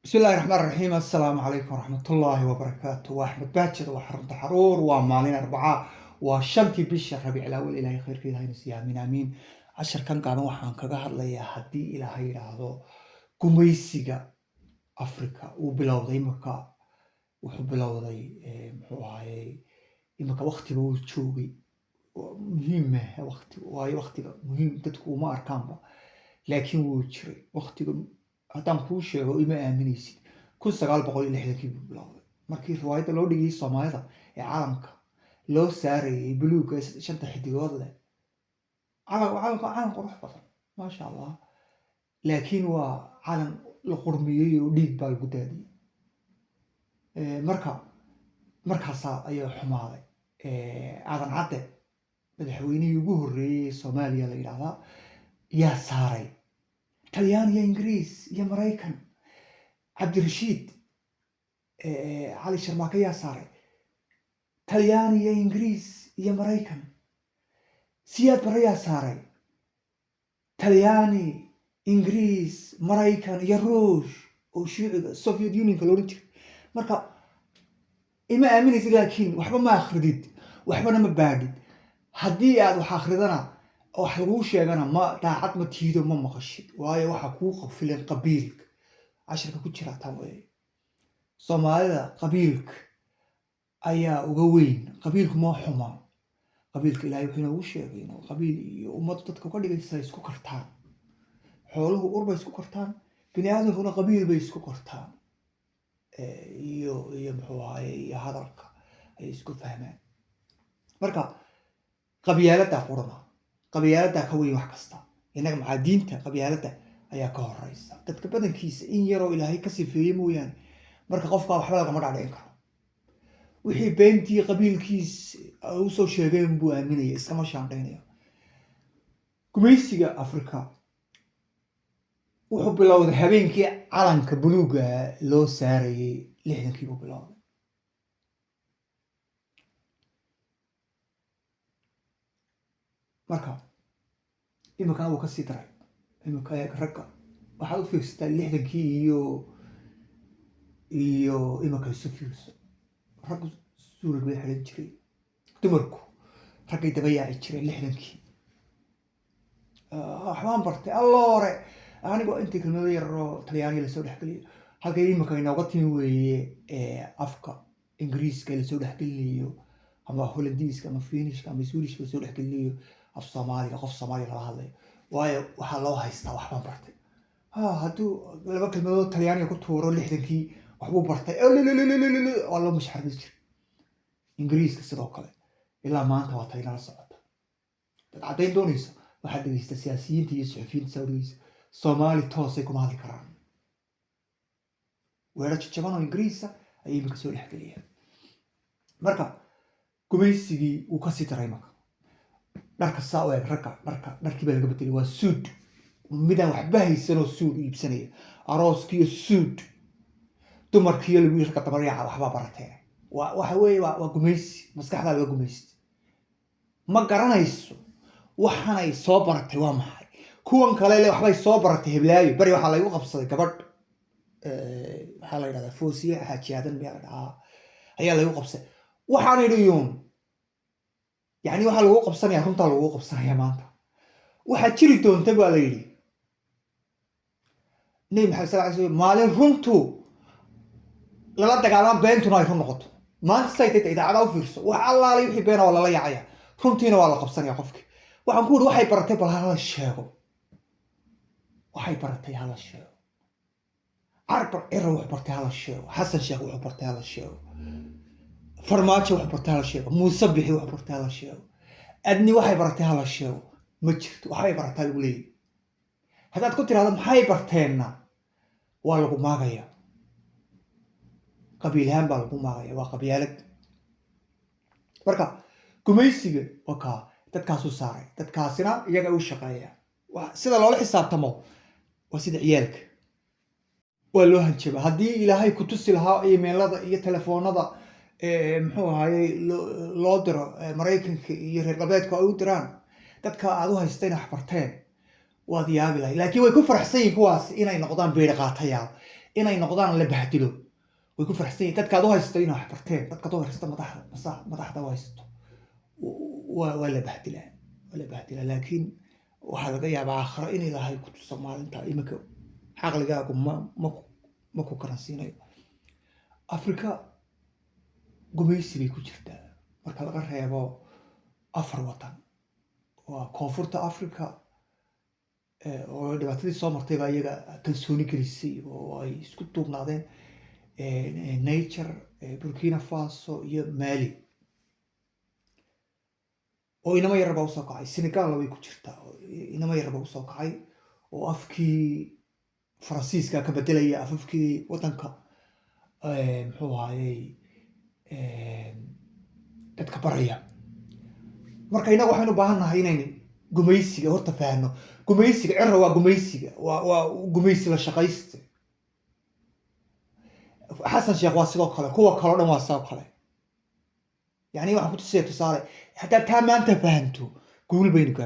Bismillahi raxmaan raxiim. Assalaamu calaykum waraxmatullaahi wabarakaatu. Waa Axmed Baajid, waa xarunta Xaruur. Waa maalin Arbacaa, waa 5-tii bisha Rabiic Alawal. Ilaahay khayrkeeda hayna siiya, amiin aamiin. Casharkan gaaban waxaan kaga hadlayaa, haddii Ilaahay yidhaahdo, gumaysiga Africa uu bilowday imika. Wuxuu bilowday, muxuu ahayey, imika waktiga uu joogay muhiim maaha wakti, waayo waktiga muhiim dadku uma arkaanba, laakiin wuu jiray waktiga. Haddaan kuu sheego ima aaminaysid. 1960-kii buu bilowday, markii riwaayadda loo dhigayay Soomaalida ee calamka loo saarayay buluugga ee shanta xidigood leh. Calan, calanka, calan qurux badan, maasha Allah, laakiin waa calan la qurmiyey oo dhiig baa lagu daadiyey. Marka markaasaa ayaa xumaaday. Aadan Cadde, madaxweynihii ugu horreeyey ee Soomaaliya la yidhaahdaa, yaa saaray? Talyaani iyo Ingiriis iyo Maraykan. Cabdirashiid Cali Sharmaake yaa saaray? Talyaani iyo Ingiriis iyo Maraykan. Siyaad Barre yaa saaray? Talyaani, Ingiriis, Maraykan iyo Ruush oo shuuciga Soviet Unionka la odhan jiray. Marka ima aaminaysid, laakiin waxba ma akhridid, waxbana ma baadhid. Haddii aad wax akhridana, wax laguu sheegana, ma daacad ma tiido, ma maqashid, waayo waxaa kuu qafilan qabiilka. Cashirka ku jira taa weeye. Soomaalida qabiilka ayaa uga weyn. Qabiilku ma xumaa. Qabiilka Ilaahay wuxuu inoogu sheegay inuu qabiil iyo ummad dadka uga dhigaysa isku kartaan. Xooluhu ur bay isku kartaan, bini aadamkuna qabiil bay isku kartaan, iyo muxuu ahaye, iyo hadalka ay isku fahmaan. Marka qabyaaladdaa qurma, qabyaaladdaa ka weyn wax kasta. Innaga maxaa diinta qabyaaladda ayaa ka horeysa dadka badankiisa, in yaroo Ilaahay ka sifeeyey mooyaane. Marka qofkaa waxba lagama dhacdhicin karo. Wixii beentii qabiilkiis usoo sheegeen buu aaminaya, iskama shaandhaynaya. Gumaysiga Afrika wuxuu bilowday habeenkii calanka buluuga loo saarayay, 60-kii buu bilowday. Marka iminkana wuu kasii daray. Iminka eeg ragga, waxaad u fiirsataa 60-kii iyo iminka, isu fiirso. Raggu suulig bay xidhan jiray, dumarku raggay daba yaaci jireen 60-kii. Waxbaan bartay alloore anigoo intii kelmado yaroo Talyaaniga lasoo dhexgeliyo. Halkay iminka inooga timi weeye afka Ingiriiska lasoo dhexgelinayo, ama Hollandiiska, ama Finishka, ama Swedishka lasoo dhexgelinayo af Soomaaliga, qof Soomaaliya lala hadlayo, waayo waxaa loo haystaa waxbaan bartay. Ha, hadduu laba kelmadood Talyaaniga ku tuuro 60-kii, waxbuu bartay, waa loo mashxarmi jiray. Ingiriiska sidoo kale ilaa maanta waa taynala socota. Dad caddayn doonaysa waxaad dhegeysta siyaasiyiinta iyo suxufiyiinta saa dhegeysa. Soomaali toosay kuma hadli karaan, weero jajaban oo Ingiriisa ayay iminka soo dhexgeliyaan. Marka gumaysigii wuu kasii daray. Marka dharka saa u eg ragga, dharka, dharkii baa laga bedelay, waa suud. Midaan waxba haysanoo suud iibsanaya, arooskiyo suud, dumarkiyo lagu yiri ragga dabaryaaca, waxbaa barateen. Waa waxa weeye, waa gumaysi, maskaxdaa laga gumaysta. Ma garanayso waxanay soo baratay waa maxay. Kuwan kale le waxbay soo baratay heblaayo bari. Waxaa laygu qabsaday gabadh, maxaa la yidhahdaa, Foosiye Xaaji Aadan miyaa la dhahaa, ayaa laygu qabsaday. Waxaan idhi yuun, yacni waxaa lagu qabsanaya, runtaa lagu qabsanaya. Maanta waxaa jiri doonta baa la yidhi Nebi Maxamed sal ly slam, maalin runtu lala dagaalama, beentuna ay run noqoto. Maanta say tayta idaacada u fiirso, wax allaalay wixii beena waa lala yaacaya, runtiina waa la qabsanaya. Qofkii waxaan ku yidhi waxay baratay bal hala sheego, waxay baratay hala sheego. Carbar Cira wuxuu bartay hala sheego, Xasan Sheekh wuxuu bartay hala sheego, Farmaajo wuxuu bartay hala sheego, Muuse Bixi wuxuu bartay hala sheego, Adni waxay baratay hala sheego. Ma jirto waxbay barataa lagu leeyahy. Haddaad ku tirahdo maxay barteenna, waa lagu maagaya, qabiilahaan baa lagu maagaya, waa qabyaalad. Marka gumaysiga waa kaa dadkaasuu saaray, dadkaasina iyaga u shaqeeya. Sida loola xisaabtamo waa sida ciyaalka, waa loo hanjaba. Haddii Ilaahay ku tusi lahaa emailada iyo telefoonada, muxuu ahayey, loo diro Maraykanka iyo reer galbeedku ay u diraan dadka aad u haysta inay wax barteen, waad yaabi lahay. Laakiin way ku faraxsan yihiin kuwaas inay noqdaan beeri qaatayaal. Inay noqdaan la bahdilo way ku faraxsan yihin. Dadkaad u haysto inay wax barteen, dadkaad u haysto madaxda, madaxda u haysto, waa la bahdilaa, waa la bahdilaa. Laakiin waxaa laga yaabaa aakhiro in Ilaahay ku tuso maalinta. Iminka caqligaagu ma ku karansiinayo. Afrika gumaysi bay ku jirtaa marka laga reebo afar wadan. Waa Koonfurta Africa oo dhibaatadii soo martay baa iyaga kalsooni gelisay oo ay isku duubnaadeen, Niger, Burkina Faso iyo Mali oo inamo yar baa usoo kacay. Senegalna way ku jirtaa, inamo yar baa usoo kacay oo afkii Faransiiska ka bedelaya afafkii wadanka, muxuu ahaayey, dadka baraya. Marka innaga waxaynu u baahan nahay inaynu gumaysiga horta fahanno. Gumaysiga Cira waa gumaysiga, waa gumaysi la shaqayste. Xasan Sheekh waa sidoo kale, kuwa kaleo dhan waa sidoo kale. Yani waxaan ku tusaya tusaale, haddaad taa maanta fahanto, guul baynu gaadhnay.